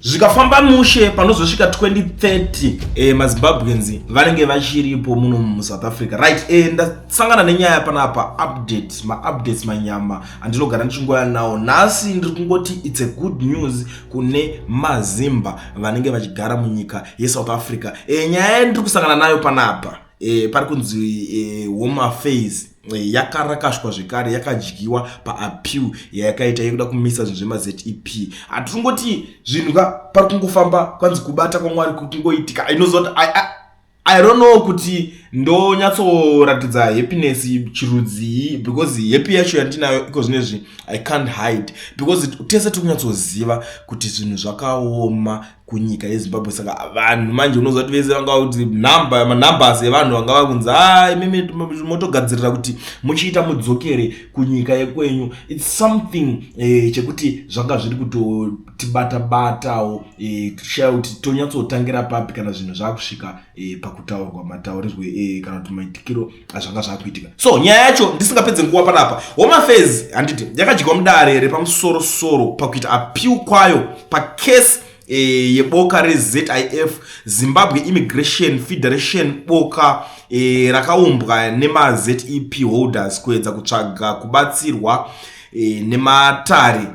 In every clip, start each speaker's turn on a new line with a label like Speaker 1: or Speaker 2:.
Speaker 1: Zvikafamba mushe, panozosvika 2030 maZimbabweans vanenge vachiripo muno muSouth Africa, right? Ndasangana nenyaya panapa, update, maupdates manyama andinogara ndichingoya nawo. Nhasi ndiri kungoti it's a good news kune maZimba vanenge vachigara munyika yeSouth Africa. Nyaya yandiri kusangana nayo panapa, pari kunzi Home Affairs yakarakashwa zvekare, yakadyiwa paappeal yayakaita yekuda kumisa zvinhu zvemaZEP. Hatirongoti zvinhu ka, pari kungofamba, kwanzi kubata kwaMwari kungoitika. Inoziva kuti I don't know kuti ndonyatsoratidza happiness chirudzii, because happy yacho yandinayo iko zvinezvi I can't hide, because tese tiri kunyatsoziva kuti zvinhu zvakaoma kunyika yeZimbabwe. Saka vanhu manje, unoziva kuti vese vanga kuti manumbers evanhu vanga vakunzi, "A, imimi motogadzirira kuti muchiita mudzokere kunyika yekwenyu." It's something chekuti zvanga zviri kutotibata batawo, tishaya kuti tonyatsotangira papi kana zvinhu zvaakusvika pakutaurwa mataurirwe kana kuti maitikiro azvanga zvaakuitika. So nyaya yacho, ndisingapedze nguva panapa, Home Affairs, handiti, yakadyiwa mudare repamusorosoro pakuita appeal kwayo pacase yeboka reZIF, Zimbabwe Immigration Federation, boka rakaumbwa nemaZEP holders kuedza kutsvaga kubatsirwa nematare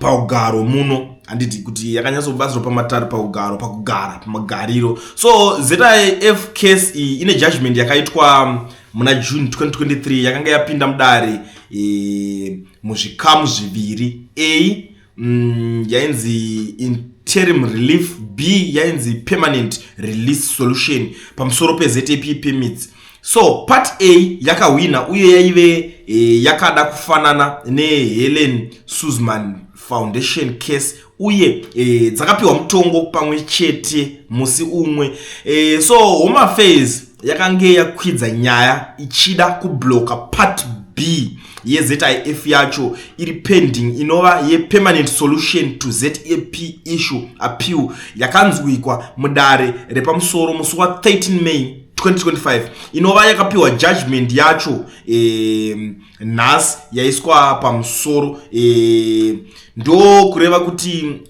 Speaker 1: paugaro muno, handiti, kuti yakanyatsobatsirwa pamatare, paugaro, pakugara, pamagariro. So ZIF case iyi ine judgment yakaitwa muna June 2023, yakanga yapinda mudare muzvikamu zviviri. A yainzi interim relief, B yainzi permanent release solution pamusoro peZEP permits. So part A yakahwina uye yaive yakada kufanana neHelen Suzman Foundation case, uye dzakapiwa mutongo pamwe chete musi umwe. So Home Affairs yakange yakwidza nyaya ichida kublocka part B yeZIF yacho iri pending, inova yepermanent solution to ZEP issue appeal, yakanzwikwa mudare repamusoro musi wa13 May 2025, inova yakapiwa judgment yacho nhasi, yaiswa pamusoro. Ndo kureva kuti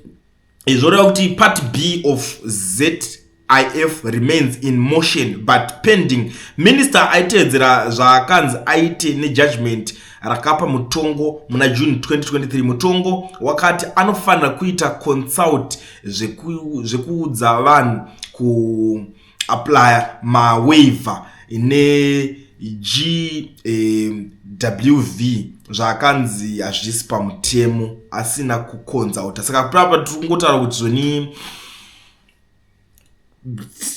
Speaker 1: zvoreva kuti part B of ZIF remains in motion but pending minister aiteedzera zvaakanzi aite nejudgment rakapa mutongo muna June 2023. Mutongo wakati anofanira kuita consult zvekuudza vanhu kuapplya mawaiver neGWV zvaakanzi hazvisi pamutemo asina kuconsulta. Saka papa tiri kungotaura kuti zvoni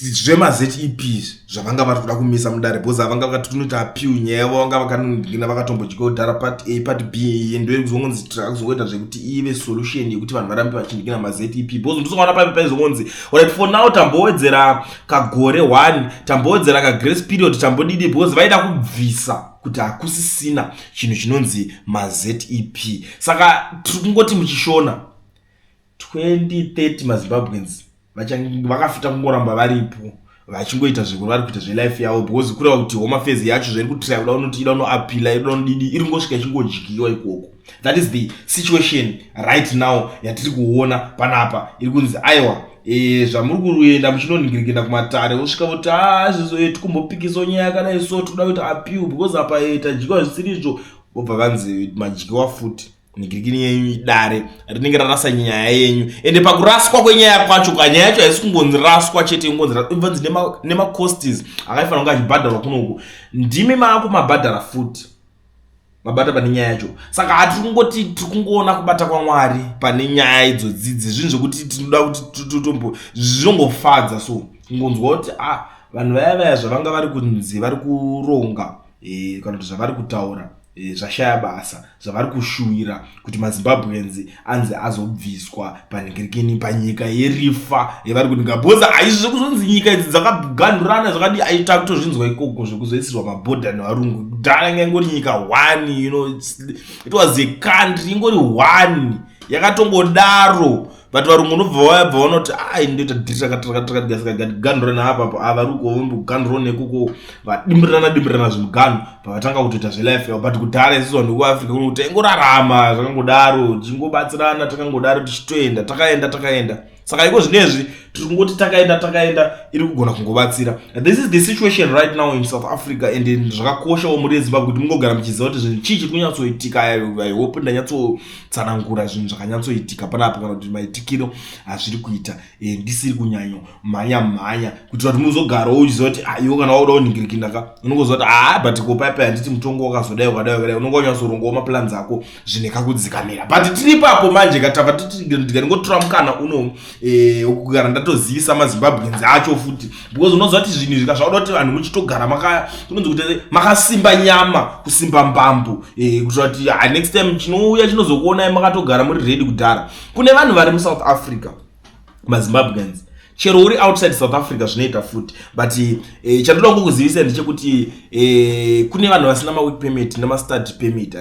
Speaker 1: zvemaZEP zvavanga vari kuda kumisa mudare, because havanga vakati kunoita appeal nyaya yavo, vanga vakanongina vakatombodya kudhara part A, part B ndokuzongonzi kuzongoita zvekuti ive solution yekuti vanhu varambe vachindikina maZEP, because ndosongaona paipe paizongonzi, "Alright, for now tambowedzera kagore 1, tambowedzera kagrace period, tambodidi," because vaida kubvisa kuti hakusisina chinhu chinonzi maZEP. Saka tiri kungoti muchiShona, 2030 maZimbabweans vakafita kungoramba varipo vachingoita zvekuri kuita zvelife yavo, because kureva kuti Home Affairs yacho zvairi kutry kuda kunoti ida kunoappeala, ida kunodidi, iri ngosvika ichingodyiwa ikoko. That is the situation right now yatiri kuona panapa. Iri kunzi aiwa, zvamuri kuenda muchinoningirikenda kumatare, vosvika voti, "A, zvizo tikumbopikisa nyaya yakadai, so tinoda kuita appeal because apa tadyiwa zvisiri izvo." Vobva vanzi madyiwa futi, ningirikini yenyu, dare rinenge rarasa nyaya yenyu. Ende pakuraswa kwenyaya kwacho, kanyaya yacho haisi kungonzi raswa chete, ingonzi ibvanzi nemacosts akaifanira kunge achibhadharwa kunoku, ndimi maakumabhadhara futi, mabata pane nyaya yacho. Saka hatiri kungoti tiri kungoona kubata kwaMwari pane nyaya idzodzidzi, zvinhu zvekuti tinoda kuti totombo zvinongofadza. So kungonzwa kuti, ah, vanhu vaya vaya zvavanga vari kunzi vari kuronga kana kuti zvavari kutaura zvashaya basa, zvavari kushuwira kuti maZimbabweans anzi azobviswa panhingirikini panyika yerifa yevari kuninga, because haizvi zvekuzonzi nyika idzi dzakaganhurana zvakadi, aita kutozvinzwa ikoko zvekuzoisirwa mabhodha nevarungu. Kudhara inga ingori nyika one, it was a country ingori one, yakatongodaro. But But varungu unobva wabva vanoti, ai, ndoita dhiri rakati rakati rakati, saka ganhuro naapapo, ava vari uko, nekuko vadimbirirana dimbirirana zvimuganho, pavatanga kutoita zvelife yavo. But kudhara isusu vanhu vekuAfrica kuno taingorarama zvakangodaro, tichingobatsirana takangodaro, tichitoenda, takaenda, takaenda. Saka iko zvinezvi tiri kungoti takaenda, takaenda, iri kugona kungobatsira. This is the situation right now in South Africa, and zvakakoshawo muri yeZimbabwe kuti mungogara muchiziva kuti zvinhu chii chiri kunyatsoitika. I hope ndanyatsotsanangura zvinhu zvakanyatsoitika panapa, kana kuti maitikiro azviri kuita, ndisiri kunyanyo mhanya mhanya, kuitira kuti muzogarawo uchiziva kuti, ah, iwo kana wauda kunhingirikinaka, unongoziva kuti, haa, but kopaipai handiti mutongo wakazodai, wakadai, wakadai, unonga unyatsorongawo maplans ako zvine kakudzikamira. But tiri ipapo manje, katabva tikaringotora mukana uno kugara ndatozivisa maZimbabweans acho futi, because unoziva kuti zvinhu izvi zvauda kuti vanhu muchitogara unonzi kuti makasimba nyama, kusimba mbambo, kuitira kuti, ah, next time chinouya chinozokuonai makatogara muri ready kudhara. Kune vanhu vari muSouth Africa, maZimbabweans, chero uri outside South Africa zvinoita futi, but chandoda kukuzivisa ndechekuti kune vanhu vasina mawork permit nemastudy permit,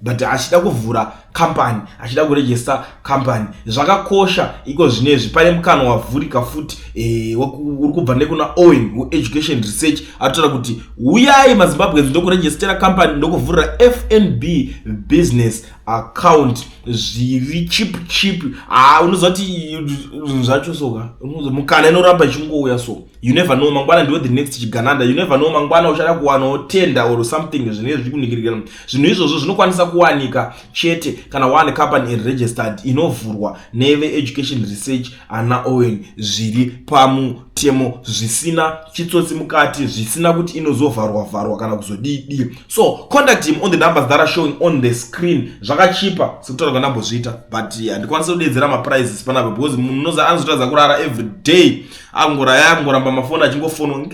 Speaker 1: but achida kuvhura company, achida kuregister company. Zvakakosha iko zvinezvi, pane mukana wavhurika futi uri kubva nekuna Owen weEducation Research. Atotaura kuti uyai maZimbabweans, ndokuregistera company, ndokuvhurira FNB business account zviri cheap cheap. Ha, unoziva kuti zvinhu zvacho soka, mukana inoramba ichingouya, so you never know, mangwana ndiwe the next chigananda. You never know, mangwana uchada kuwanawo tender or something zvinenge zviri kunikirikira. Zvinhu izvozvo zvinokwanisa kuwanika chete kana wane company registered inovhurwa neveEducation Research, ana Owen, zviri pamutemo, zvisina chitsotsi mukati, zvisina kuti inozovharwa vharwa kana kuzodii. So contact him on the numbers that are showing on the screen. Zvakachipa sekutaura kwandambozviita, but handikwanisi kudedzera maprices panapa because munhu anozotaridza kurara every day, akungoraya, akungoramba mafoni achingofonwa.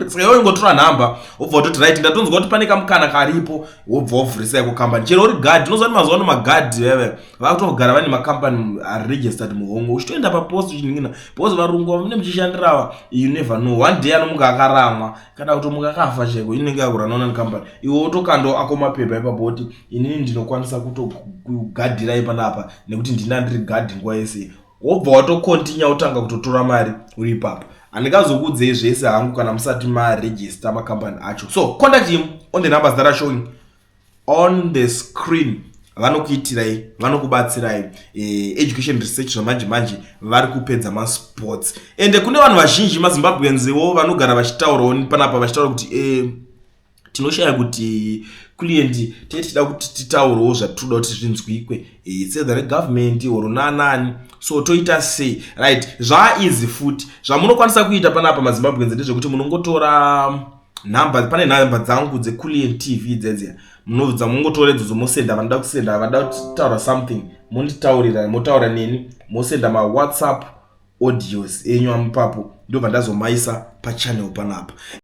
Speaker 1: Saka iwe ingotora nhamba, wobva watoti, "Right, ndatonzwa kuti pane kamukana karipo," wobva wavhurisa iko kambani. Chero uri gadhi, unoziva kuti mazuva ano magadhi veve vakutogara vane makambani aregistered muhomwe, uchitoenda papost uchiningina, because varungu vamune muchishandirava, you never know, one day anomuka akaramwa kana kutomuka akafa chaiko, inenge yakuranaona nekambani. Iwe wotokandawo ako mapepa ipapo, woti, "Inini ndinokwanisa kutokugadhirai panapa nekuti ndina ndiri gadhi nguva yese," wobva watocontinue, wotanga kutotora mari uri ipapo. Handingazokuudzei zvese hangu kana musati maregister makambani acho. So contact him on the numbers that are showing on the screen. Vanokuitirai, vanokubatsirai. Education Research zvamanje manje vari kupedza masports. Ende kune vanhu vazhinji maZimbabweanswo vanogara vachitaurawo panapa, vachitaura kuti tinoshaya kuti client tee tichida kuti titaurewo zvatinoda kuti zvinzwikwe, either regovernment or nanani, so toita sei? Right, zvaaeasy futi. Zvamunokwanisa kuita panapa, maZimbabweans, ndezvekuti munongotora nhamba, pane nhamba dzangu dzeClient TV dzedziya dzamungotora idzodzo, mosenda. Vanoda kusenda, vanoda kutaura something, monditaurira, motaura neni, mosenda maWhatsApp audios enyu amupapo, ndobva ndazomaisa pachannel panapa.